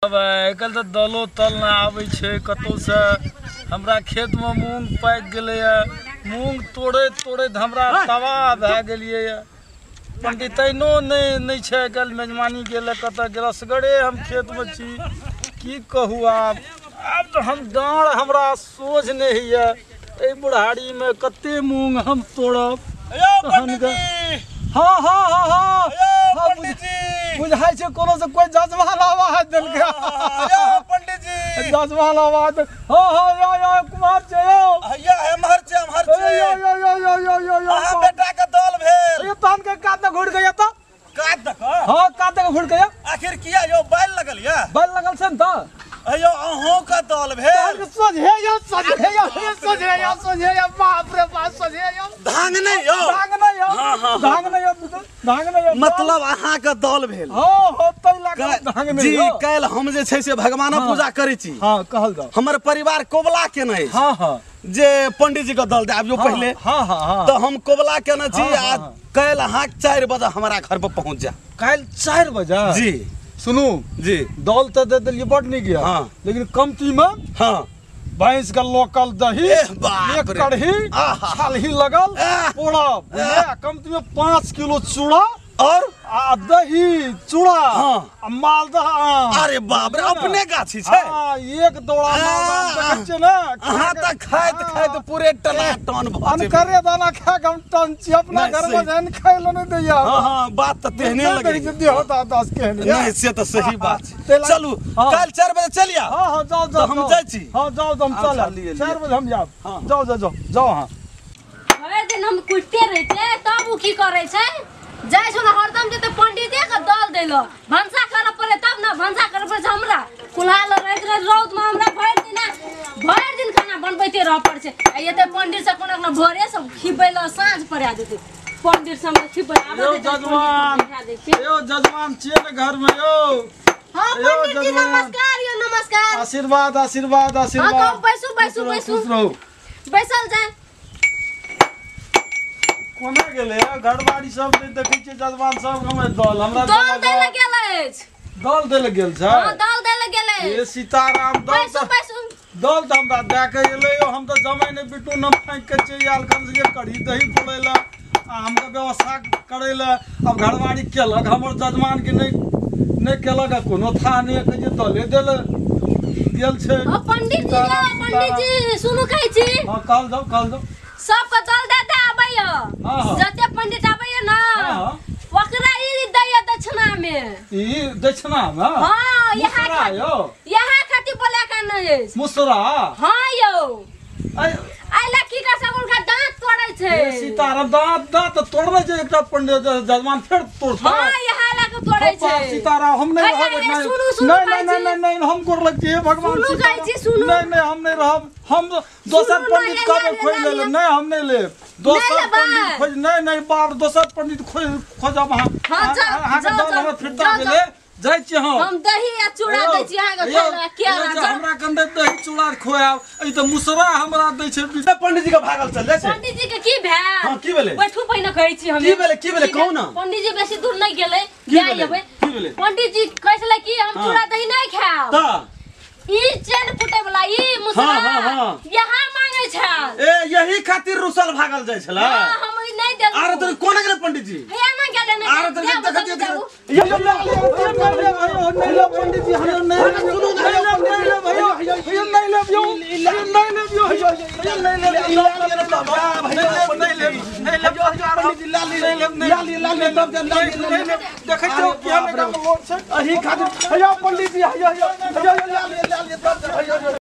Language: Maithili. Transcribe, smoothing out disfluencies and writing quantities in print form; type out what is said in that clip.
अब आइ काल्हि तऽ दलो तल नहि आबै छै कतहुसँ। हमरा खेतमे मूँग पाकि गेलैए, मूँग तोड़ैत तोड़ैत हमरा तबाह भए गेलियैए। पंडिताइनो नहि नहि छै आइ काल्हि, मेजबानी गेलै कतऽ गेल, असगरे हम खेतमे छी, की कहू। आब आब तऽ हम डाँड़ हमरा सोझ नहि होइए, एहि बुढ़ारीमे कते मूँग हम तोड़ब। तहन हँ हँ हँ हँ हँ, बुझाइ छै कोनो से कोइ जजमान आवाज देलकै, पंडित जी जजमान आवाज। हँ हँ, यो यो कुमार छै यो। हैया एम्हर छै, एम्हर छै। यो यो यो यो यो यो यो। अहाँ बेटा के दल भेल। यो तहन के कात घुर गया तऽ। कात दऽ कऽ? हँ, कात दऽ घुर गया। आखिर किया यौ, बैल लगल या? बैल लगल छै ने तऽ। हैयो अहूँ के दल भेल। सोझे यो, सोझे यो, सोझे यो, सोझे यो, बाप रे बाप, सोझे यो। धांग नहि यौ? धांग नहि यो। हाँ, हाँ, धांग नहि यो, धांग नहि यो। मतलब अहाँ के दल भेल। हँ हँ, तै लागल धांग नहि जी यो। काल्हि हम जे छै से भगवानक पूजा करै छी। हँ, कहल जाओ। हमर परिवार कोबला केने अछि। हँ हँ। जे पंडित जी के दल दे आबियौ पहिले। हँ हँ हँ। तऽ हम कोबला केने छी। हाँ, आ हाँ। काल्हि अहाँ 4 बजे हमरा घर पर पहुँच जा। काल्हि 4 बजे? जी। सुनू। जी। दल तऽ दे देलियै, बड नीक यऽ। हाँ। लेकिन कमतीमे हाँ भैंस के लोकल दही, एह, बाप एक रे। कढ़ी आहा। छालही लगल आह। पोड़ा बुझलियै, कमतीमे 5 किलो चूड़ा और आ दही चूड़ा। हाँ। आ मालदह आम। अरे बाप रे, अपने गाछी छै? हाँ, एक दौड़ा मालदह आम देखै छियै ने। अहाँ तऽ खाइत खाइत पूरे टनाटन भऽ जेबै। अनकरे दाना खा के हम टन छी अपना नहि, घर में सही। जहन खाय लए नहि दैया। हाँ हाँ, बात तऽ तेहने नहि लगै देखै छियै, देहो तऽ दस केहन यऽ। नहि, से तऽ सही बात छै। चलू। हाँ। काल्हि 4 बजे चलि आउ। हाँ हाँ, जाओ जाओ। तऽ हम जाओ। जाइ छी। हाँ, जाओ, तऽ हम अच्छा, चलब। लिए, लिए। 4 बजे हम जायब। हाँ। जाओ जाओ जाओ जाओ अहाँ। भरि दिन हम कुटिते रहै छियै, तब ओ की करै छै, जाइ छौ ने हरदम जेतै पंडिते के दल दै लए। भनसा करऽ पड़े तब ने, भनसा करऽ पड़ै छै हमरा। कुल्हा लग रहैत रहैत रौदमे हमरा भरि दिन भरि दिन खाना बनबैते रहऽ पड़ै छै। आ एते पंडित सब कोनो कोनो भोरे सब खिबै लए साँझ पड़ा जेतै पंडित सब खिबै आबऽ यौ देतै, जजमान। पंडित सब खा दै छै। यौ जजमान, छियै ने घरमे यौ? हाँ यौ पंडित जी जजमान। नमस्कार यौ, नमस्कार। आशीर्वाद आशीर्वाद आशीर्वाद। हाँ, कहू, बैसू, बैसू, खुश रहू, बैसू। खुश रहू। बैसल जाय। कोना गेलै घरबारी सब? नहि देखै छियै जजमान सब हमरा दल हमरा दल दै लए गेल अछि। दल दै लए गेल छै? हाँ, दल दै लए गेल हे अछि। सीताराम, दल बैसू तऽ बैसू। दल तऽ हमरा दए के एलै यौ, हम तऽ जमाइ नहि बिट्टू न फाँकि के चलि आयल कम से कम कढ़ी दही बोलै लए आ हमके व्यवस्था करै लए। आब घरवारी केलक हमर जजमान के नहि नहि केलक आ कोनो था नहि कहै छै दले देले गेल छै। ओ पंडित जी यौ। सीताराम, पंडित जी, सुनू, कहै छी। हँ, कहल जाउ, कहल जाउ। सबके दल दे दे आबैया। हाँ, हाँ। जते पंडित आबैया ना, हाँ, हाँ। ओकरा ई दैया दक्षिणा में। ई दक्षिणा मे? हाँ, यहाँ मुसरा यौ? यहाँ खातिर बोले का नहीं अछि। मुसरा? हाँ यौ। ऐ, आइ ला की कर सब उनका दांत तोड़ै छै। हे सीताराम, दाँत दाँत तोड़ने छै एकटा पंडित जजमान फेर तोड़तै? हाँ, यहाँ ला के तोड़ै छै। सीताराम, हम नहीं हे, रहब। हे, नहीं सुनू, सुनू, नहीं कहै नहीं छी। नहीं नहीं, हम गोर लगती है भगवान सुनू, सीताराम। कहै छी, सुनू। नहीं नहीं, हम नहीं रहब, हम दोसर सुनू ना, पंडित ये कब ला, खोज ला, ले। ला। नहीं, हम नहीं लेब दोसर लेबै। पंडित खोज। नहीं नहीं, बाप, दोसर पंडित खोज खोजब अहाँ। हाँ, जाउ, अहाँके जाउ, दल जाउ, हमरा फिरता जाउ, गेलै, जाइ छी हम। हम दही आ चूड़ा दै छी अहाँके यौ, खाय लए, केरा यौ, जे जाउ। हमरा कन्दे दही चूड़ा खोआब, ई तऽ मुसरा हमरा दै छै। पंडित जी के भागल चल जाइ छै। पंडित जी के की भेल? हाँ, की भेलै? बैठू पहिने, कहै छी हम। की भेलै, की भेलै, कहू ना। पंडित जी बेसी दूर नहि गेलै, की जाय भेलै? अबै। की भेलै? पंडित जी कहै छलै कि हम हाँ। चूड़ा दही नहि खायब। तऽ ई चेन फूटे वाला ई मुसरा हाँ, हाँ, हाँ। यहाँ मांगे छल। ए, यही खातिर रुसल भागल जाइ छलै? हाँ, हम ई नहि देलहुँ। आरो तोरी कोना गेलै पंडित जी? हैया ना गेलै ने। आरो तोरी जाबू, देखत जाबू। देखत। यौ, नहीं लेब पंडित जी, हम नहीं लेब, नहीं लेब, नहीं लेब, भैया, नहीं लेब यौ, नहीं लेब यौ, नहीं लेब, नहीं लेब, नहीं लेब, नहीं लेब, नहीं लेब, नहीं लेब। देखै छियौ केहन एकरा लोड छै। अही खातिर हैया पंडित जी, हैया हैया हैया।